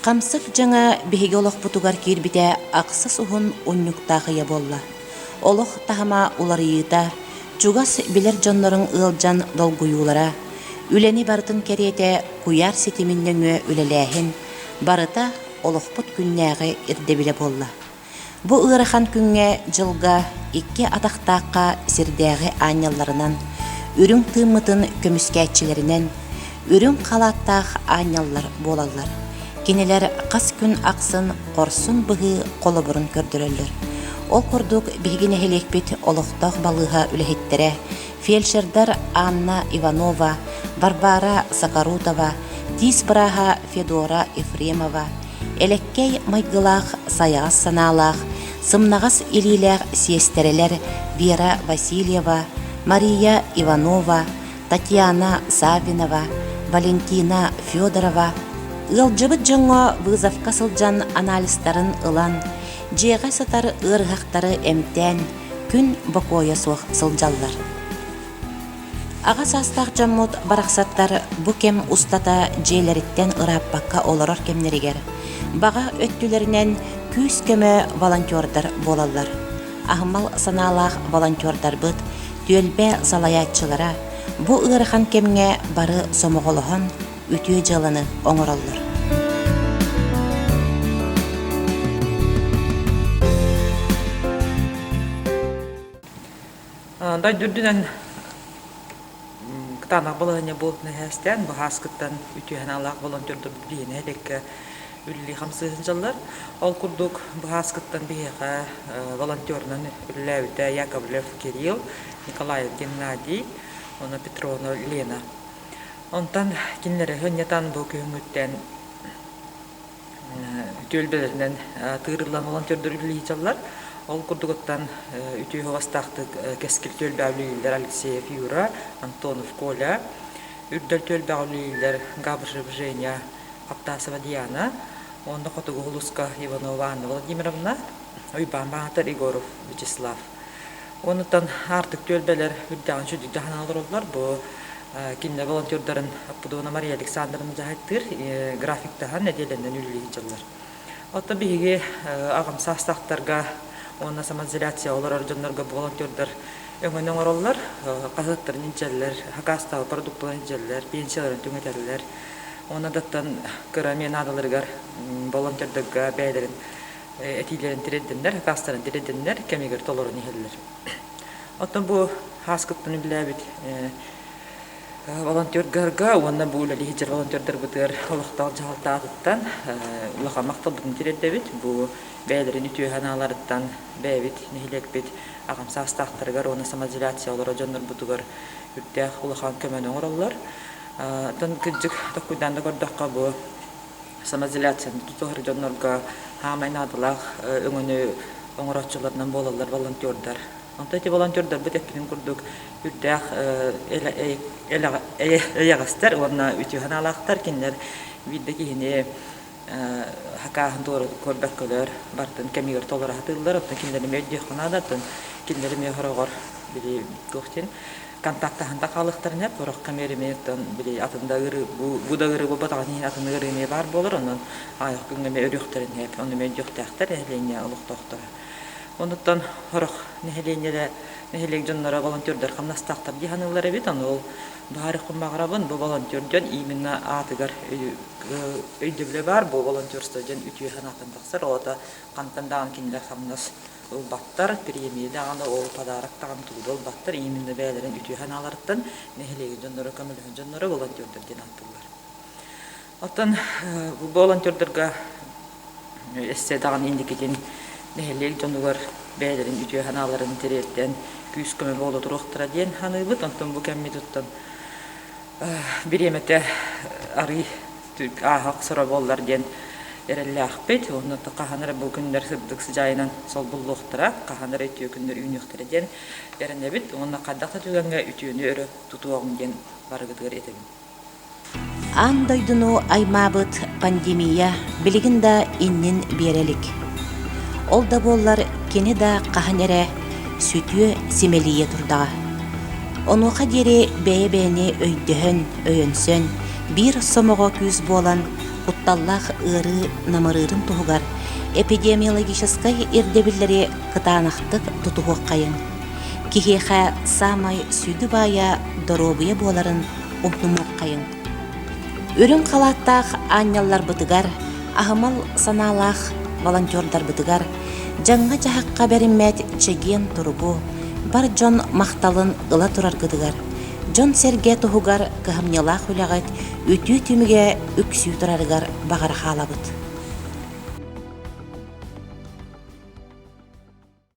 Хамсык дьаҥа биһиги олохпутугар киирбитэ ахсыс уһун унньуктаах ыйа буолла. Олох таһыма уларыйыыта, чугас билэр дьонноруҥ ыалдьан долгуйуулара, үлэни барытын кэриэтэ куйаар ситимин нөҥүө үлэлээһин барыта олохпут күннээҕи ирдэбилэ буолла. Бу ыарахан күҥҥэ-дьылга икки атахтаахха сирдээҕи аанньалларынан, үрүҥ тыыммытын көмүскээччилэринэн, үрүҥ халааттаах аанньаллар буолаллар. Кинилэр хас күн ахсын хорсун быһыы холобурун көрдөрөллөр. Ол курдук биһиги нэһилиэкпит олохтоох балыыһа үлэһиттэрэ, фельдшердар Анна Иванова, Варвара Сокорутова, тиис бырааһа Федора Ефремова, Элэккэй майгылаах, сайаҕас санаалаах, сымнаҕас илиилээх сиэстэрэлэр Вера Васильева, Мария Иванова, Татьяна Саввинова, Валентина Федорова ыалдьыбыт дьоҥҥо вызовка сылдьан анализтарын ылан, дьиэҕэ сытар ыарыһахтары эмтээн, күн бокуойа суох сылдьаллар. Аҕа саастаах дьоммут барахсаттар бу кэм устата дьиэлэриттэн ырааппакка олорор кэмнэригэр баҕа өттүлэринэн күүс-көмө волонтердар буолаллар. Аһымал санаалаах волонтердарбыт, түөлбэ салайааччылара бу ыарахан кэмҥэ бары сомоҕолоһон үтүө дьыаланы оҥороллор. Дойду үрдүнэн кытаанах балаһыанньа буолтун эһээстээн, баһааскыттан үтүө санаалаах волонтердар биһиги нэһилиэккэ үлэлии-хамсыы сылдьаллар. Ол курдук баһааскыттан биһиэхэ волонтерунан үлэлээбитэ Яковлев Кирилл, Николаев Геннадий уонна Петровна Лена. Онтон кинилэри сынньатан бу күһүҥҥүттэн түөлбэлэринэн тыырыллан волонтердар үлэлии сылдьаллар. Ол курдугуттан үтүө суобастаахтык Кэскил түөлбэҕэ үлэлииллэр Алексеев Юра, Антонов Коля, Үрдэл түөлбэҕэ үлэлииллэр Габышев Женя, Хаптасова Диана уонна Хотугу улууска Иванова Анна Владимировна, Уйбаан Баатыр Егоров Вячеслав. Онуттан аартык түөлбэлэр үрдэҕин сүдүк дьаһанан олороллор. Бу кинилэр волонтердарын Аппудуна Мария Александровна дьаһайтыыр графиктаһан нэдиэлэнэн үлэлии сылдьаллар. Оттон биһиги аҕам саастаахтарга уонна самоизоляция олорор дьоннорго волонтердар өҥөнү оҥороллор, хаһыаттарын илдьэллэр, хакаастаабы продукталарын илдьэллэр, пенсияларын түҥэтэллэр. Уонна даттан кыра эмиэ наадаларыгар волонтердарга бэйэлэрин этиилэрин тириэрдэннэр, сакаастарын тириэрдэннэр, кэмигэр толорон иһэллэр. Оттон бу хааскыттан үлэлээбит волонтердарга уонна бу үлэлии сылдьар волонтердарбытыгар олохтоох дьаһалта аатыттан улахан махталбытын тириэрдэбит. Бу бэйэлэрин үтүө санааларыттан бэйэбит нэһилиэкпит аҕам саастаахтарыгар уонна самоизоляция олорор дьоннорбутугар үрдээх улахан көмөнү оҥороллор. Оттон кырдьык токкуйдаан да көрдөххө бу самоизоляцияны тутуһар дьоннорго хаамай наадалаах өҥөнү оҥорооччуларынан буолаллар волонтердар. Онтон ити волонтердарбыт эппитим курдук үрдээх эйэҕэстэр уонна үтүө санаалаахтар. Кинилэр биирдэ киһини хакааһын туора көрбөккөлөр, барытын кэмигэр толоро сатыыллар. Оттон кинилэри эмиэ өйдүөххэ наада. Оттон кинилэри эмиэ хороҕор били туох диэн контактаһан да хаалыахтарын сөп, сорох кэмигэр эмиэ оттон били атын да ыарыы бу, бу да ыарыы буолбатаҕын иһин атын ыарыы эмиэ баар буолар, онон аҕыйах күҥҥэ эмиэ өрүөхтэрин сөп, ону эмиэ өйдүөхтээхтэр нэһилиэнньэ олохтоохторо. Онуттан сорох нэһилиэнньэлэ нэһилиэк дьонноро волонтердар хамнастаахтар дии саныыллар эбит, ону ол баһаарыахпын баҕарабын, бу волонтер дьон именно аатыгар өйдөбүлэ баар, бу волонтерство дьон үтүө санааттан тахсар, ол аата хантан даҕаны кинилэр хамнас ылбаттар, премия даҕаны, ол подарок даҕаны тугу да ылбаттар, именно бэйэлэрин үтүө санааларыттан нэһилиэгин дьонноро көмөлөһөн дьонноро волонтердар диэн ааттыыллар. Оттон бу волонтердарга өссө даҕаны инникитин нэһилиэк дьонугар бэйэлэрин үтүө санааларын тириэрдэн күүс-көмө буола туруохтара диэн саныыбыт. Онтон бу кэммит оттон бириэмэтэ арый ааһа охсоро буоллар диэн эрэллээхпит. Уонна хаһан эрэ бу күннэр сырдык сыдьаайынан солбуллуохтара, хаһан эрэ үтүө күннэр үүнүөхтэрэ диэн эрэнэбит. Уонна хайдах да түгэҥҥэ үтүөнү өрө тутуоҕум диэн барыгытыгар этэбин. Аан дойдуну аймаабыт пандемия билигин да иннин биэрэ илик. Ол да буоллар кини да хаһан эрэ сүтүө симэлийэ турдаҕа. Онуоха диэри бэйэ-бэйэни өйдөһөн, өйөнсөн, биир сомоҕо күүс буолан, Кутталлаах ыарыы намырыырын туһугар эпидемиологическай ирдэбиллэри кытаанахтык тутуһуоххайыҥ. Киһиэхэ саамай сүдү баайа доруобуйа буоларын умнумуоххайыҥ. Үрүҥ халааттаах аанньалларбытыгар, аһымал санаалаах волонтердарбытыгар дьаҥҥа-дьаһахха бэриммэт чэгиэн туругу, бар дьон махталын ыла тураргытыгар, дьон-сэргэ туһугар кыһамньылаах үлэҕит үтүө түмүгэ үксүү турарыгар баҕара хаалабыт.